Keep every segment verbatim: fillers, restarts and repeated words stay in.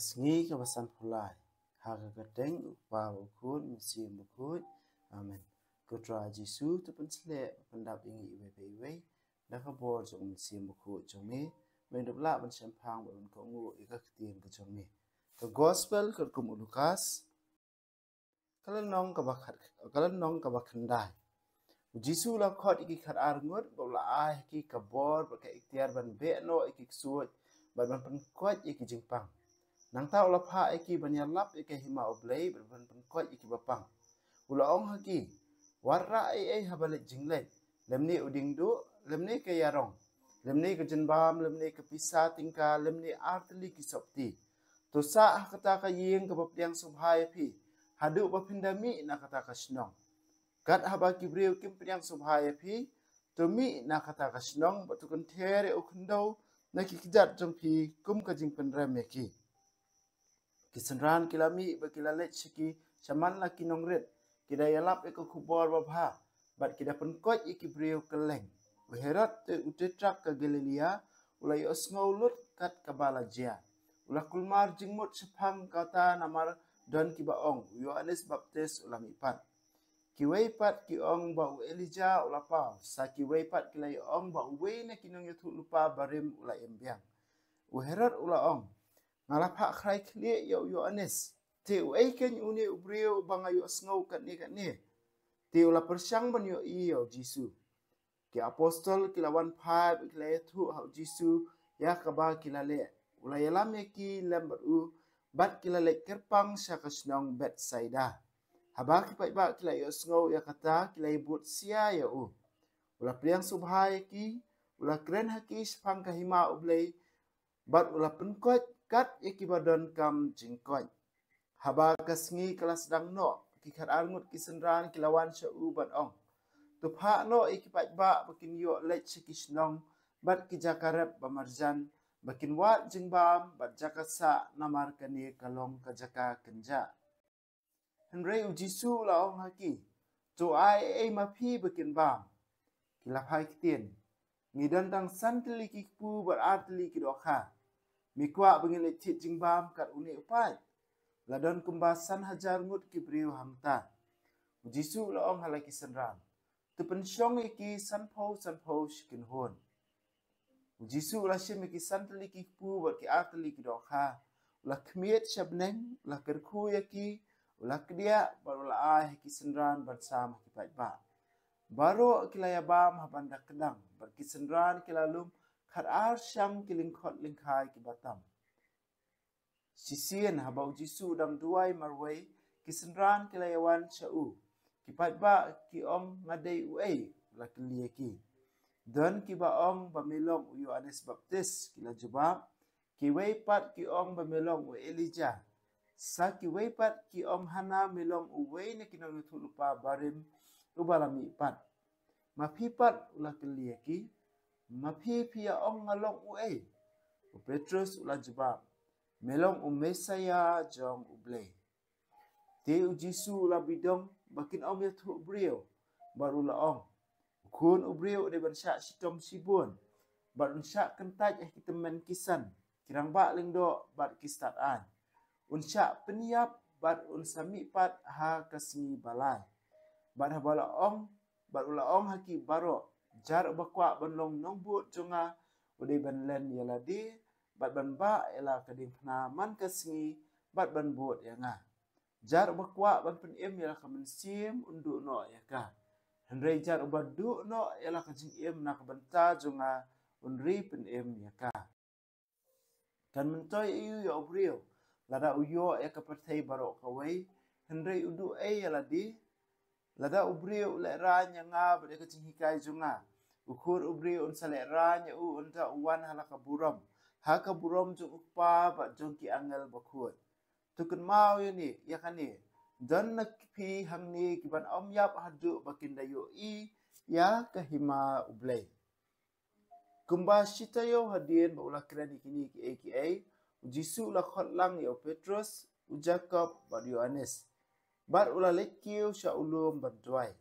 Sngi kaba sanphew lai. Ha ka kyrteng u Kpa, u Khun, u Mynsiem Bakhuid. Amen. Ko Trai Jisu, to pynshlur, pyndap ïa ngi iwei pa iwei da ka bor jong u Mynsiem Bakhuid jong me. Me dup lah ban shemphang bad ban kohnguh ïa ka ktien ka jong me. Ka Gospel katkum u Lukas, ka lynnong kaba khat, ka lynnong kaba khyndai. U Jisu u la khot ïa ki khatar ngut bad u la ai ha ki ka bor bad ka iktiar ban beh noh ïa ki ksuid bad ban pynkoit ïa ki jingpang. Nangta u la phah ïa ki ban ïalap ïa ka hima U Blei bad ban pynkoit ïa ki bapang. U la ong ha ki, wat rah ei ei haba leit jingleit, lymne u dieng duh, lymne ka ïarong, lymne ka jingbam, lymne ka pisa tyngka, lymne artylli ki sopti. To sah ha kata ka ïing kaba pdiang sngewbha ïa phi haduh ba phin da mih na kata ka shnong. Kat haba ki briew kim pdiang sngewbha ïa phi, to mih na kata ka shnong bad to kynther ïa u khyndew na ki kjat jong phi kum ka jingpynrem ïa ki. Ki synran ki la mih bad ki la leit sha ki, sha man la ki nongrit, ki da ïalap ïa ka khubor babha bad ki da pynkoit ïa ki briew kylleng. U Herod te u Tetrark ka Galilea u la ïohsngew lut kat kaba la jia. U la kulmar jingmut shaphang kata namar don kiba ong u Ïoannis Baptis u la mihpat. Kiwei pat ki ong ba u Elijah u la paw, sa kiwei pat ki la ïa ong ba uwei na ki nongïathuhlypa barim u la im biang. U Herod u la ong, nga la phah khrai khlieh ïa u Ïoannis, te uei kein une u briew ba nga ïohsngew katne katne? Te u la pyrshang ban ïohi ïa u Jisu. Ki apostol ki la wan phai bad ki la ïathuh ha u Jisu ïa kaba ki la leh. U la ïalam ïa ki lem bad u bad ki la leit kyrpang sha ka shnong Bethsaida. Haba ki paidbah ki la ïohsngew ïa kata ki la ïabud sia ïa u. U la pdiang sngewbha ïa ki, u la kren ha ki shaphang ka hima U Blei, bad u la pynkoit kat ïa kiba donkam jingkoit. Haba ka sngi ka la sdang noh, ki khatar ngut ki synran ki la wan sha u bad ong, to phah noh ïa ki paidbah ba kin ïoh leit sha ki shnong bad ki jaka rep ba marjan, ba kin wad jingbam bad jaka sah, namar kane ka long ka jaka kynjah. Hynrei u Jisu u la ong ha ki, to ai ei ei ma phi ba kin bam. Ki la phai ktien, ngi don tang san tylli ki kpu bad ar tylli ki dohkha. Me kwah ba ngin leit thied jingbam kat une u paid? La don kumba san hajar ngut ki briew hangta. U Jisu u la ong ha la ki synran, to pynshong ïa ki sanphew sanphew shi kynhun. U Jisu u la shim ïa ki san tylli ki kpu bad ki ar tylli ki dohkha, u la khmied sha bneng, u la kyrkhu ïa ki, u la kdiah bad u la ai ha ki synran ban sam ha ki paidbah. Baroh ki la ïa bam ha ban da kdang, bad ki synran ki la lum khatar shang ki lyngkhot lyngkhai kiba tam. Shisien haba u Jisu u dang duwai marwei, ki synran ki la ïa wan sha u. Ki paidbah ki ong, nga dei uei? U la kylli ïa ki. Don kiba ong ba me long u Ïoannis Baptis, ki la jubab. Kiwei pat ki ong ba me long u Elijah. Sa kiwei pat ki ong, hana me long uwei na ki nongïathuhlypa barim uba la mihpat. Ma phi pat? U la kylli ïa ki. Ma phi phi ïa ong nga long uei? U Petrus u la jubab, me long u Messaïah jong U Blei. Te u Jisu u la bidong ba kin ym ïathuh briew, bad u la ong, u Khun u briew u dei ban shah shitom shibun, bad un shah kyntait ha ki tymmen ki san, ki rangbah lyngdoh bad ki stad aiñ. Un shah pynïap bad un sa mihpat ha ka sngi ba lai. Bad haba la ong, bad u la ong ha ki baroh, jar uba kwah ban long nongbud jong nga u dei ban len ïa lade, bad ban bah ïa la ka diengphna man ka sngi, bad ban bud ïa nga. Jar uba kwah ban pynim ïa la ka mynsiem un duh noh ïa ka. Hynrei jar uba duh noh ïa la ka jingim na ka bynta jong nga un ri pynim ïa ka. Kan myntoi aïu ïa u briew lada u ïoh ïa ka pyrthei baroh kawei, hynrei u duh ei ïa lade? Lada u briew u lehraiñ ïa nga bad ïa ka jinghikai jong nga, u Khun u briew un sa lehraiñ ïa u ynda u wan ha la ka burom, ha ka burom jong u Kpa bad jong ki angel bakhuid. To kynmaw ïa ne, ïa kane, don na phi hangne kiban ym ïap haduh ba kin da ïohi ïa ka hima U Blei. Kumba shi taïew hadien ba u la kren ïa kine kiei kiei, u Jisu u la khot lang ïa u Petrus, u Jakob bad u Ïoannis, bad u la leit kiew sha u lum ban duwai.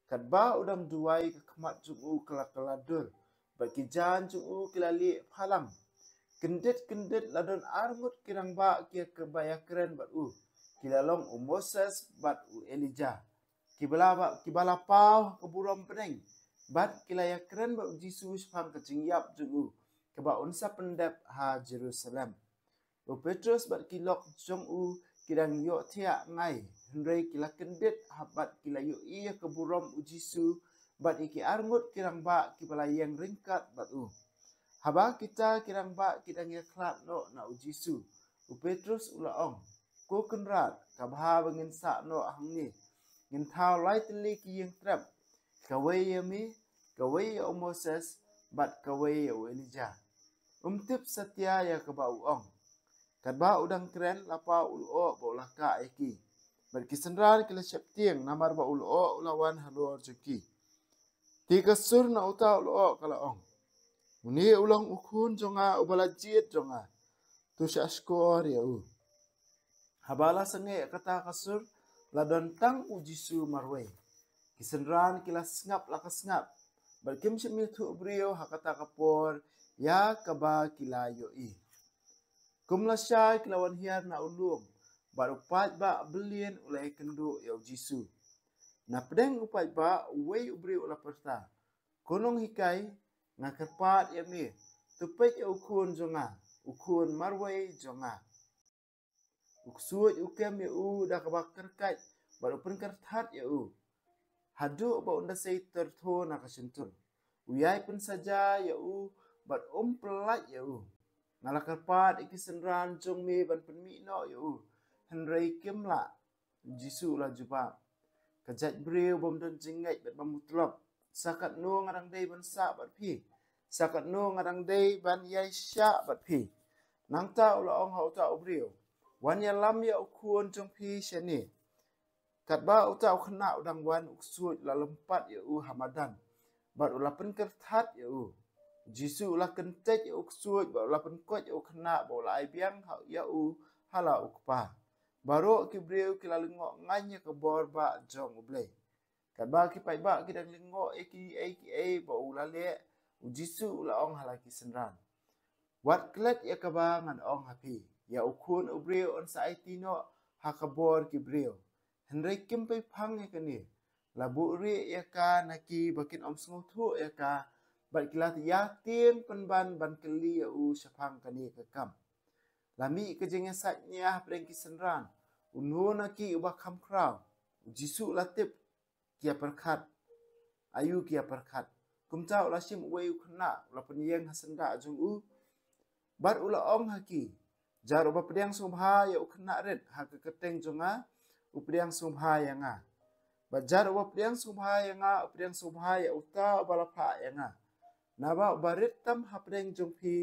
Katba u dang duwai, ka khmat jong u ka la kylla dur, bad ki jaiñ jong u ki la lieh phalang. Kyndit kyndit la don arngut ki rangbah ki ba ïakren bad u, ki la long u Moses bad u Elijah, ki ba la, ki ba la paw ha ka burom bneng, bad ki la ïakren bad u Jisu shaphang ka jingïap jong u, kaba un sa pyndep ha Jerusalem. U Petrus bad ki lok jong u ki dang ïoh thiah ngai, hynrei ki la kyndit ha bad ki la ïohi ïa ka burom u Jisu bad ïa ki arngut ki rangbah ki ba la ïeng ryngkat bad u. Haba kita ki rangbah ki dang ïakhlad noh na u Jisu, u Petrus u la ong, "Ko Kynrad, ka bha ba ngin sah noh hangne. Ngin thaw lai tylli ki ïing trep, kawei ïa me, kawei ïa u Moses, bad kawei ïa u Elijah." Um tip satia ïa kaba u ong. Katba u dang kren, la paw u lyoh bad u la kah ïa ki. Bad ki synran ki la sheptieng namar ba u lyoh u la wan halor jong ki. Te ka sur na uta u lyoh ka la ong, "Une u long u khun jong nga uba la jied jong nga. To shahshkor ïa u." Haba la sangeh kata ka sur, la don tang u Jisu marwei. Ki synran ki la sngap la ka sngap, bad kim shym ïathuh briew ha kata ka por ïa kaba ki la ïohi. Kum lashai ki la wan hiar na u lum, bad u paidbah byllian u la ïakynduh ïa u Jisu. Na pdeng u paidbah uwei u briew u la pyrta, "Ko nonghikai, nga kyrpad ïa me, to peit ïa u khun jong nga, u khun marwei jong nga. U ksuid u kem ïa u da kaba kyrkait, bad u pynkyrthat ïa u, haduh ba un da sei tyrtho na ka shyntur. U ïai pynsaja ïa u, bad um pyllait ïa u. Nga la kyrpad ïa ki synran jong me ban pynmih noh ïa u, hynrei kim lah." U Jisu u la jubab, "Ka jait briew bym don jingngeit bad bym mutlop, sa katno nga dang dei ban sah bad phi? Sa katno nga dang dei ban ïai shah bad phi?" Nangta u la ong ha uta u briew, "Wan ïalam ïa u khun jong phi shane." Katba uta u khynnah u dang wan, u ksuid u la lympat ïa u ha madan, bad u la pynkyrthat ïa u. U Jisu u la kyntait ïa u ksuid bad u la pynkoit ïa u khynnah bad u la ai biang ha, ïa u ha la u kpa. Baroh ki briew ki la lyngngoh ngan ïa ka bor ba jong U Blei. Katba ki paidbah ki dang lyngngoh ïa kiei kiei ba u la leh, u Jisu u la ong ha la ki synran, "Wat klet ïa kaba ngan ong ha phi. Ïa u Khun u Briew un sa aiti noh ha ka bor ki briew. Hynrei kim pei phang ïa kane. La buhrieh ïa ka na ki ba kin ym sngewthuh ïa ka, bad ki la ïa tieng pynban ban kylli ïa u shaphang kane ka kam." La mih ka jingïasaid nia hapdeng ki synran. Uno na ki uba kham khraw? U Jisu u la tip ki ïa pyrkhat. Aïu ki ïa pyrkhat? Kumta u la shim uwei u khynnah, u la pynïeng ha syndah jong u, bad u la ong ha ki, "Jar uba pdiang sngewbha ïa u khynnah rit ha ka kyrteng jong nga, u pdiang sngewbha ïa nga. Bad jar uba pdiang sngewbha ïa nga, u pdiang sngewbha ïa uta uba la phah ïa nga. Naba uba rit tam hapdeng jong phi,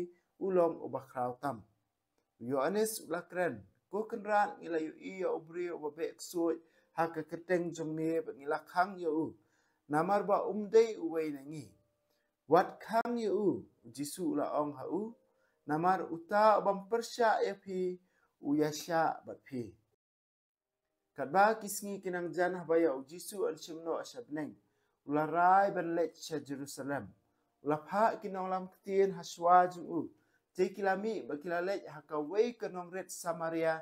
u long uba khraw tam." U Ïoannis u la kren, "Ko Kynrad, ngi la ïohi ïa u briew uba beh ksuid ha ka kyrteng jong me, bad ngi la khang ïa u, namar ba um dei uwei na ngi. Wat khang ïa u," u Jisu u la ong ha u, "namar uta u bym pyrshah ïa phi, u ïashah bad phi." Katba ki sngi ki nang jan, haba ïa u Jisu un shim noh sha bneng, u la rai ban leit sha Jerusalem. U la phah ki nonglam ktien ha shuwa jong u. Te ki la mih bad ki la leit ha kawei ka nongrit Samaria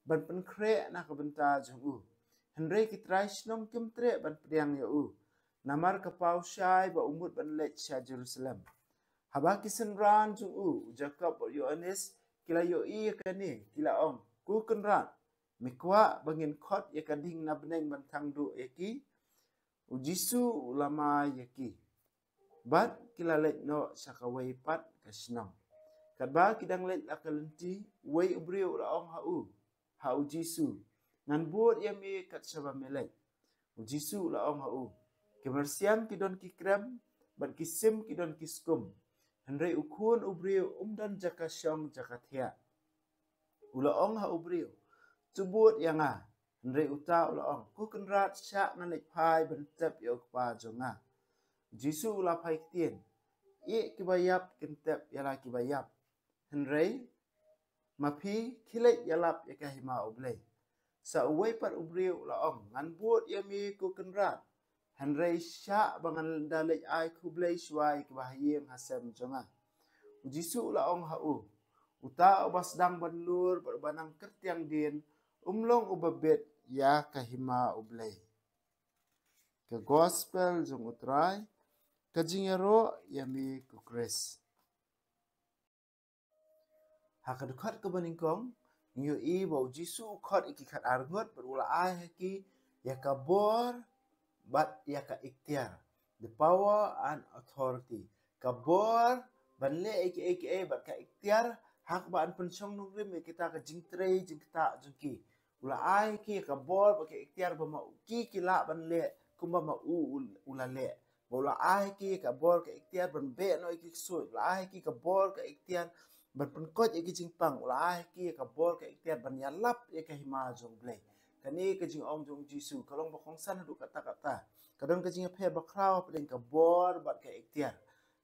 ban pynkhreh na ka bynta jong u. Hynrei ki trai shnong kim treh ban pdiang ïa u, namar ka paw shai ba u mut ban leit sha Jerusalem. Haba ki synran jong u, u Jakob bad u Ïoannis, ki la ïohi ïa kane, ki la ong, "Ko Kynrad, me kwah ba ngin khot ïa ka ding na bneng ban thang duh ïa ki?" U Jisu u la mai ïa ki, bad ki la leit noh sha kawei pat ka shnong. Katba ki dang leit la ka lynti, uwei u briew u la ong ha u, ha u Jisu, "Ngan bud ïa me kat shaba me leit." U Jisu u la ong ha u, "Ki myrsiang ki don ki krem, bad ki sim ki don ki skum, hynrei u Khun u Briew um don jaka shong jaka thiah." U la ong ha u briew, "To bud ïa nga." Hynrei uta u la ong, "Ko Kynrad, shah ngan leit phai ban tep ïa u kpa jong nga." U Jisu u la phai ktien, "Ïeh kiba ïap kin tep ïa la kiba ïap, hynrei ma phi, khie leit ïalap ïa ka hima U Blei." Sa uwei pat u briew u la ong, "Ngan bud ïa me, Ko Kynrad, hynrei shah ba ngan da leit ai khublei shuwa ïa kiba ha ïing ha sem jong nga." U Jisu u la ong ha u, Uta uba sdang ban lur bad uba nang kyrtiang dien, um long uba bit ïa ka hima U Blei. Ka Gospel jong U Trai. Ka jingïaroh ïa me ko Khrist. Ha ka dkhot kaba nyngkong, ngi ïohi ba U Jisu u khot ïa ki khatar ngut bad u la ai ha ki ïa ka bor bad ïa ka iktiar. The power and authority. Ka bor ban leh ïa kiei kiei bad ka iktiar, ha kaba yn pynshong nongrim ïa kita ka jingtrei jingktah jong ki. U la ai ha ki ïa ka bor bad ka iktiar ba ma u ki ki lah ban leh kumba ma u u, u la leh. Ba u la ai ha ki ïa ka bor ka iktiar ban beh noh ïa ki ksuid. U la ai ha ki ïa ka bor ka iktiar ban pynkoit ïa ki jingpang. U la ai ha ki ïa ka bor ka iktiar ban ïalap ïa ka hima jong U Blei. Kane ka jingong jong U Jisu ka long ba kongsan haduh katta katta. Ka don ka jingïapher bakhraw hapdeng ka bor bad ka iktiar.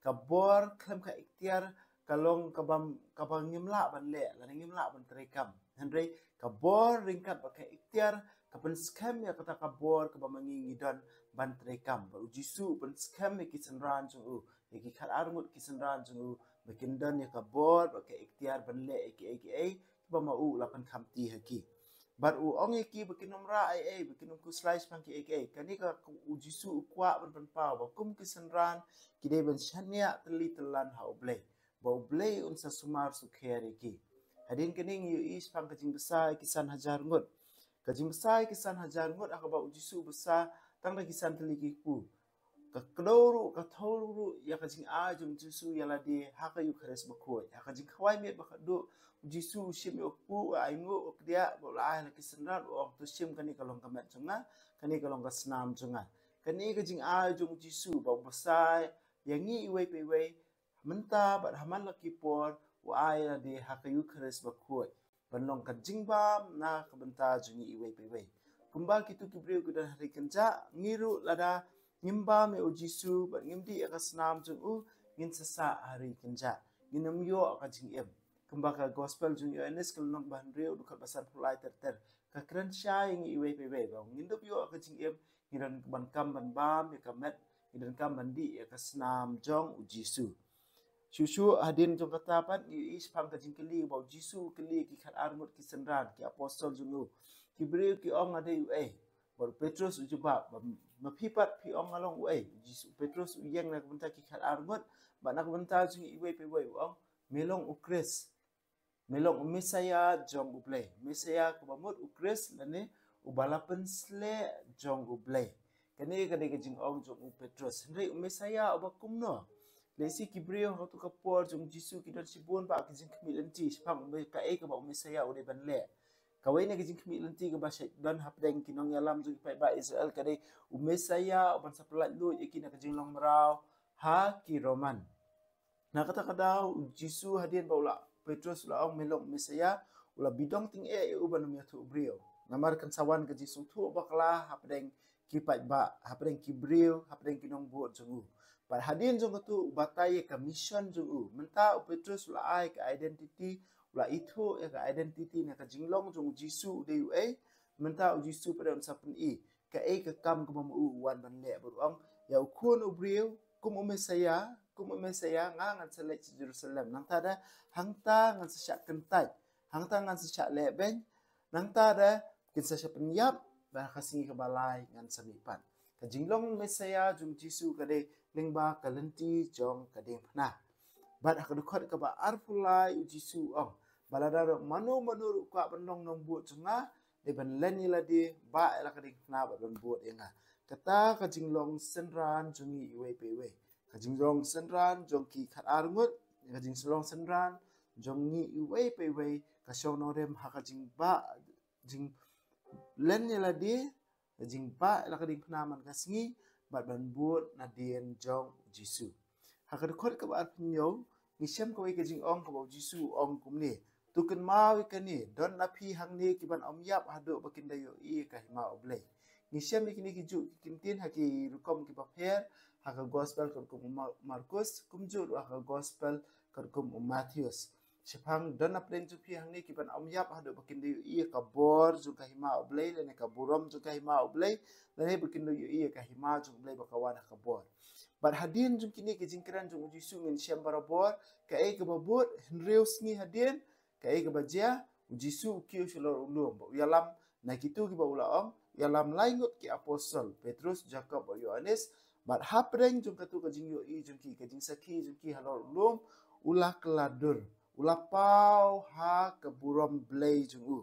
Ka bor khlem ka iktiar ka long kaba, kaba ngim lah ban leh lane ngim lah ban treikam. Hynrei ka bor ryngkat bad ka iktiar ka pynskhem ïa kata ka bor kaba ma ngi ngi don ban treikam. Bad U Jisu u pynskhem ïa ki synran jong u, ïa ki khatar ngut ki synran jong u, ba kin don ïa ka bor bad ka iktiar ban leh ïa kiei kiei kiba ma u u la pynkhamti ha ki. Bad u ong ïa ki ba kin ym rah ei ei, ba kin ym khuslai shaphang kiei kiei. Kane ka U Jisu u kwah ban pynpaw ba kum ki synran ki dei ban shaniah tylli tyllan ha U Blei, ba U Blei un sa sumar sukher ïa ki. Hadien kane ngi ïohi shaphang ka jingbsa ïa ki san hajar ngut. Ka jingbsa ïa ki san hajar ngut ha kaba U Jisu u bsa tang da ki san tylli ki kpu. Ka kdew ruh, ka thew ruh ïa ka jingai jong U Jisu ïa lade ha ka Eukharist bakhuid. Ha ka jingkhawai miet ba khatduh, U Jisu u shim ïa u kpu, u ainguh, u kdiah, bad u la ai ha ki synran, u ong, to shim, kane ka long ka met jong nga, kane ka long ka snam jong nga. Kane ka jingai jong U Jisu ba u bsa ïa ngi iwei pa iwei, mynta bad ha man la ki por, u ai ïa lade ha ka Eukharist bakhuid ban long ka jingbam na ka bynta jong ngi iwei pa iwei. Kumba kito ki briew ki don ha ri kynjah, ngi ruh lada ngim bam ïa U Jisu bad ngim dih ïa ka snam jong u, ngin sa sah ha ri kynjah, ngin ym ïoh ka jingim. Kumba ka Gospel jong u Ïoannis ka lynnong ba hynriew, dkhot ba sanphew lai ter ter, ka kren shai ïa ngi iwei pa iwei ba ngin dup ïoh ka jingim, ngi donkam ban bam ïa ka met, ngi donkam ban dih ïa ka snam jong U Jisu. Shuh shuh hadien jong kata pat ngi ïohi shaphang ka jingkylli ba U Jisu u kylli ki khatar ngut ki synran, ki apostol jong u. Ki briew ki ong, nga dei uei? Bad u Petrus u jubab ba, ma phi pat phi ong nga long uei? U Jisu, u Petrus u ïeng na ka bynta ki khatar ngut bad na ka bynta jong ngi iwei pa iwei, u ong, me long u Khrist. Me long u Messaïah jong U Blei. Messaïah kaba mut u Khrist lane uba la pynsleh jong U Blei. Kane ka dei ka jingong jong u Petrus. Hynrei u Messaïah uba kumno? Lehse ki briew ha kato ka por jong U Jisu ki don shibun bah ki jingkhmih lynti shaphang u Me-, kaei kaba u Messaïah u dei ban leh. Kawei na ki jingkhmih lynti kaba shait don hapdeng ki nongïalam jong ki paidbah Israel ka dei u Messaïah uban sa pyllait luid ïa ki na ka jinglong mraw ha ki Roman. Na kata ka daw, u Jisu hadien ba u la, Petrus u la ong me long u Messaïah, u la bidong tyngeh ïa u ban ym ïathuh briew. Namar kan sa wan ka jingsngewthuh bakla hapdeng ki paidbah, hapdeng ki briew, hapdeng ki nongbud jong u. Bad hadien jong kato u batai ïa ka mission jong u. Mynta u Petrus u la ai ka identity, u la ithuh ïa ka identity na ka jinglong jong u Jisu u dei uei. Mynta u Jisu pat un sa pyni kaei ka kam kaba ma u u wan ban leh, bad u ong, ïa u Khun u briew, kum u Messaïah, kum u Messaïah, nga ngan sa leit sha Jerusalem. Nangta da, hangta ngan sa shah kyntait, hangta ngan sa shah lehbeiñ, nangta da, kin sa shah pynïap, bad ha ka sngi kaba lai ngan sa mihpat. Ka jinglong Messaïah jong u Jisu ka dei lyngba ka lynti jong ka diengphna. Bad ha ka dkhot kaba arphew lai u Jisu u ong, ba lada ruh mano mano ruh u kwah ban long nongbud jong nga, dei ban len ïa lade, bah ïa la ka diengphna bad ban bud ïa nga. Kata ka jinglong synran jong ngi iwei pa iwei. Ka jinglong synran jong ki khatar ngut, ka jinglong synran jong ngi iwei pa iwei, ka shong nongrim ha ka jingbah, jinglen ïa lade, ka jingbah ïa la ka diengphna man ka sngi, bad ban bud nadien jong u Jisu. Ha ka dkhot kaba arphew hynñiew, ngi shem kawei ka jingong kaba u Jisu u ong kumne. To kynmaw ïa kane, don na phi hangne kiban ym ïap haduh ba kin da ïohi ïa ka hima U Blei. Ngi shem ïa kine ki juh ki kyntien ha ki rukom kiba pher, ha ka Gospel katkum u Ma-, Markus, kumjuh ruh ha ka Gospel katkum u Mathaios. shaphang don napdeng jong phi hangne ki ban ym ïap haduh ba kin da ïohi ïa ka bor jong ka hima U Blei, lane ka burom jong ka hima U Blei, lane ba kin da ïohi ïa ka hima jong U Blei ba ka wan ha ka bor. Bad hadien jong kine ki jingkren jong U Jisu ngin shem barabor, kaei kaba bud, hynriew sngi hadien, kaei kaba jia, U Jisu u kiew shalor u lum, bad u ïalam na kito kiba u la ong, u ïalam lai ngut ki apostol, Petrus, Jakob, bad Ïoannis, bad hapdeng jong kato ka jingïohi jong ki, ka jingsakhi jong ki halor u lum, u la kylla dur, u la paw ha ka burom Blei jong u,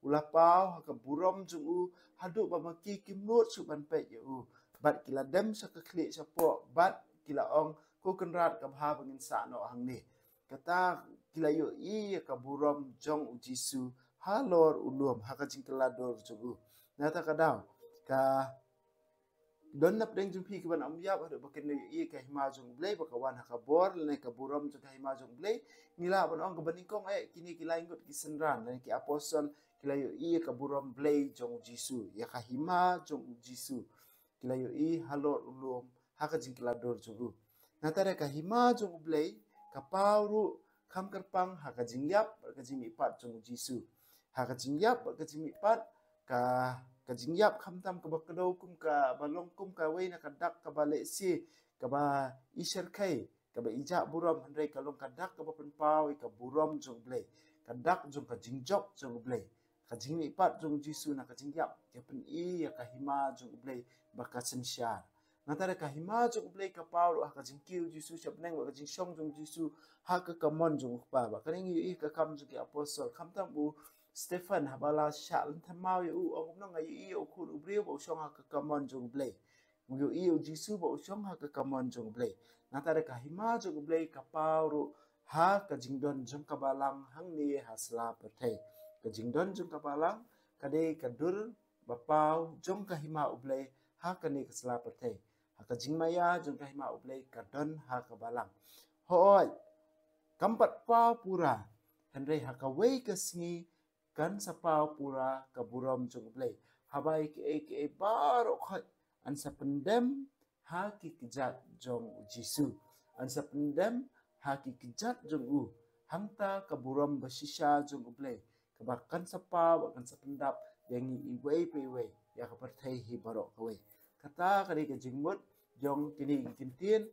u la paw ha ka burom jong u, haduh ba ma ki kim nud shuh ban peit ïa u, bad ki la dem sha ka khlieh shapoh, bad ki la ong, ko Kynrad, ka bha ba ngin sah noh hangne. Kata ki la ïohi ïa ka burom jong U Jisu halor u lum, ha ka jingkylla dur jong u. Nangta ka daw, ka don napdeng jong phi ki ban ym ïap haduh ba kin da ïohi ïa ka hima jong U Blei ba ka wan ha ka bor, lane ka burom jong ka hima jong U Blei. Ngi lah ban ong kaba nyngkong eh, kine ki lai ngut ki synran, lane ki apostol, ki la ïohi ïa ka burom Blei jong U Jisu, ïa ka hima jong U Jisu. Ki la ïohi halor u lum, ha ka jingkylla dur jong u. Nangta da ka hima jong U Blei, ka paw ruh, kham kyrpang, ha ka jingïap, bad ka jingmihpat jong U Jisu. Ha ka jingïap, bad ka jingmihpat, ka, ka jingïap khamtam kaba kdew kum kaba long kum kawei na ka dak kaba lehse, kaba i shyrkhei, kaba i jah burom, hynrei ka long ka dak kaba pynpaw ïa ka burom jong U Blei. Ka dak jong ka jingjop jong U Blei. Ka jingmihpat jong U Jisu na ka jingïap, ka pyni ïa ka hima jong U Blei ba ka synshar. Nangta da ka hima jong U Blei ka paw ruh ha ka jingkiew U Jisu sha bneng, bad ka jingshong jong U Jisu ha ka kamon jong U Kpa. Bad kane ngi ïohi ka kam jong ki apostol. Khamtam u Stephen haba la shah lynthem maw ïa u, ong kumno nga ïohi ïa u Khun u briew ba u shong ha ka kamon jong U Blei. U ïohi ïa U Jisu ba u shong ha ka kamon jong U Blei. Nangta da ka hima jong U Blei ka paw ruh ha ka jingdon jong ka balang hangne ha sla pyrthei. Ka jingdon jong ka balang ka dei ka dur ba paw jong ka hima U Blei ha kane ka sla pyrthei. Ha ka jingmaïa jong ka hima U Blei ka don ha ka balang. Hooid, kam pat paw pura, hynrei ha kawei ka sngi kan sa paw pura ka burom jong U Blei. Haba ïa kiei kiei baroh khoit yn sa pyndem ha ki kjat jong U Jisu. Yn sa pyndem ha ki kjat jong u. Hangta ka burom ba shisha jong U Blei, kaba kan sa paw, ba kan sa pyndap ïa ngi iwei pa iwei, ïa ka pyrthei hi baroh kawei. Kata ka dei ka jingmut jong kine ki ktien.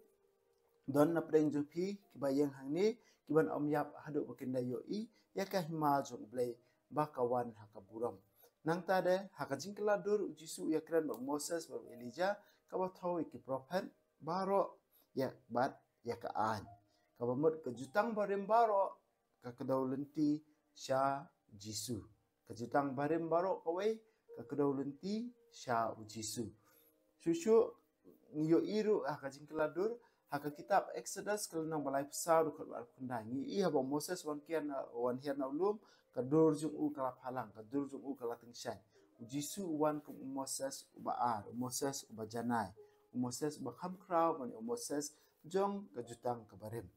Don napdeng jong phi kiba ïeng hangne, ki ban ym ïap haduh ba kin da ïohi ïa ka hima jong U Blei ba ka wan ha ka burom. Nangta de, ha ka jingkylla dur U Jisu u ïakren bad u Moses bad u Elijah, kaba thew ïa ki prophet baroh, ïa bad ïa ka aiñ. Kaba mut ka jutang barim baroh ka kdew lynti sha U Jisu. Ka jutang barim baroh kawei ka kdew lynti sha U Jisu. Shuh shuh ngi ïohi ruh ha ka jingkylla dur, ha ka kitab Exodus ka lynnong ba laiphew saw, dkhot ba arphew khyndai. Ngi ïohi haba u Moses wan kiar na, wan hiar na u lum, ka dur jong u ka la phalang, ka dur jong u ka la tyngshaiñ. U Jisu u wan kum u Moses uba ar, u Moses uba janai, u Moses uba kham khraw, bad u Moses jong ka jutang ka barim.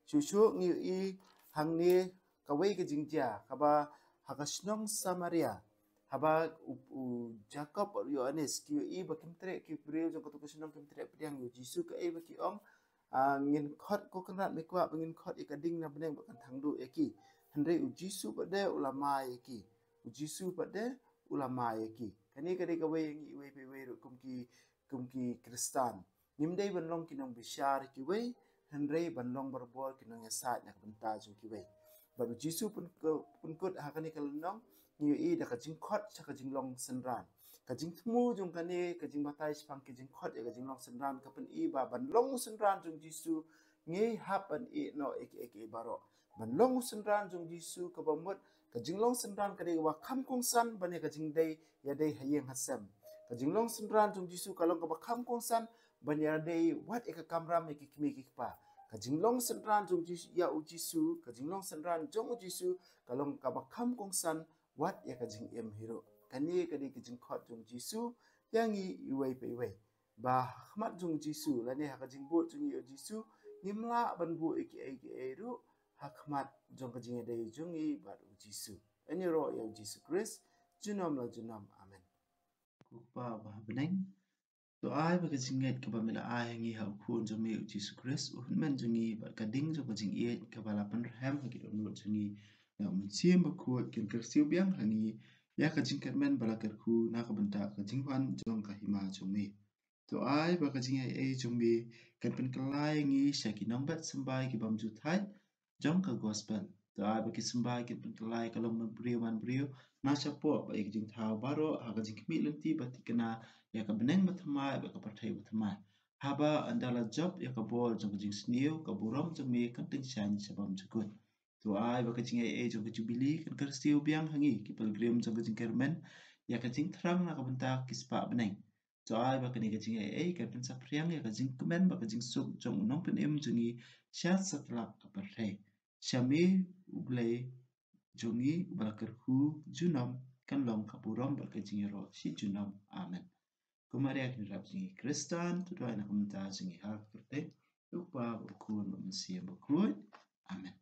Shuh shuh ngi ïohi hangne kawei ka jingjia, kaba ha ka shnong Samaria, haba u, u Jakob bad u Ïoannis ki ïohi ba kim treh ki briew jong kato ka shnong, kim treh pdiang ïa u Jisu, kaei ba ki ong, ah, ngin khot, ko Kynrad, me kwah ba ngin khot ïa ka ding na bneng ba kan thang duh ïa ki. Hynrei U Jisu pat de u la mai ïa ki. U Jisu pat de u la mai ïa ki. Kane ka dei kawei ïa ngi iwei pa iwei ruh kum ki, kum ki Khristan. Ngim dei ban long ki nongbishar ïa kiwei, hynrei ban long barabor ki nongïasaid na ka bynta jong kiwei. Bad U Jisu pyn-, pynkut ha kane ka lynnong, ngi ïohi da ka jingkhot sha ka jinglong synran. Ka jingthmu jong kane ka jingbatai shaphang ka jingkhot ïa ka jinglong synran ka pyni ba ban long synran jong U Jisu, ngi hap ban ïeh noh ïa kiei kiei baroh. Ban long synran jong U Jisu kaba mut, ka jinglong synran ka dei kaba kham kongsan ban ïa ka jingdei ïadei ha ïing ha sem. Ka jinglong synran jong U Jisu ka long kaba kham kongsan ban ïadei wat ïa ka kamram ïa ki kmie ki kpa. Ka jinglong synran jong U Jisu, ïa U Jisu, ka jinglong synran jong U Jisu ka long kaba kham kongsan wat ïa ka jingim hi ruh. Kane ka dei ka jingkhot jong U Jisu ïa ngi iwei pa iwei. Ba ha khmat jong U Jisu, lane ha ka jingbud jong ngi ïa U Jisu, ngim lah ban buh ïa kiei kiei ruh ha khmat jong ka jingïadei jong ngi bad U Jisu. Yn ïaroh ïa U Jisu Khrist junom la junom. Amen. Ko Kpa ba ha bneng, To ai ba ka jingngeit kaba me la ai ha ngi ha u Khun jong me u Jisu Khrist, u Hynmen jong ngi, bad ka ding jong ka jingïeit kaba la pynrhem ha ki dohnud jong ngi na u Mynsiem Bakhuid, kin kyrsiew biang ha ngi ïa ka jingkyrmen ba la kyrkhu na ka bynta ka jingwan jong ka hima jong me. To ai ba ka jingaiei jong me kan pynkylla ïa ngi sha ki nongbet symbai ki bym ju thait jong ka gospel. To ai ba ki symbai kin pynkylla ïa ka long man briew man briew na shapoh bad ïa ka jingthaw baroh ha ka jingkhmih lynti ba thikna ïa ka bneng ba thymmai bad ka pyrthei ba thymmai. Haba ynda la jop ïa ka bor jong ka jingsniew, ka burom jong me kan tyngshaiñ sha bymjukut. To ai ba ka jingaiei jong ka Jubili kan kyrsiew biang ha ngi ki pilgrim jong ka jingkyrmen ïa ka jingthrang na ka bynta ki spah bneng. To ai ba kane ka jingaiei kan pynsaphriang ïa ka jingkmen bad ka jingsuk jong u Nongpynim jong ngi sha satlak ka pyrthei. Sha me u Blei jong ngi uba la kyrkhu junom, kan long ka burom bad ka jingïaroh shi junom. Amen. Ko Maria ka Kynrad jong ngi Khristan, to duwai na ka bynta jong ngi ha ka kyrteng u Kpa, u Khun bad u Mynsiem Bakhuid. Amen.